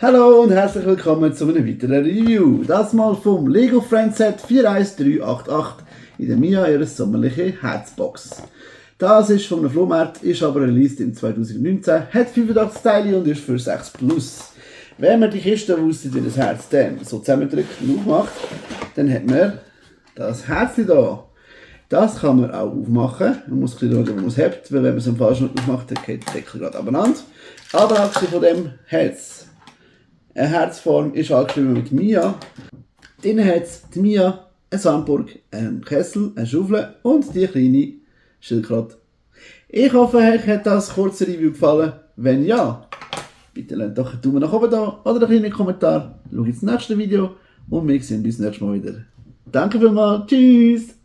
Hallo und herzlich willkommen zu einem weiteren Review. Das mal vom Lego Friends Set 41388 in der Mia ihre sommerliche Herzbox. Das ist von einem Flohmarkt, ist aber released im 2019, hat 85 Teile und ist für 6 Plus. Wenn man die Kiste, die aussieht wie das Herz, dann so zusammendrückt und aufmacht, dann hat man das Herz hier. Das kann man auch aufmachen. Man muss ein bisschen schauen, wie man es hebt, weil wenn man es am falschen Ort aufmacht, dann geht der Deckel gerade abeinander. Aber abgesehen von dem hat es eine Herzform, ist angeschrieben mit Mia. Drinnen hat es die Mia, eine Sandburg, einen Kessel, eine Schaufel und die kleine Schildkröte. Ich hoffe, euch hat das kurze Review gefallen. Wenn ja, bitte lasst doch einen Daumen nach oben da oder einen kleinen Kommentar. Schaut ins nächste Video und wir sehen uns nächstes Mal wieder. Danke vielmals, tschüss!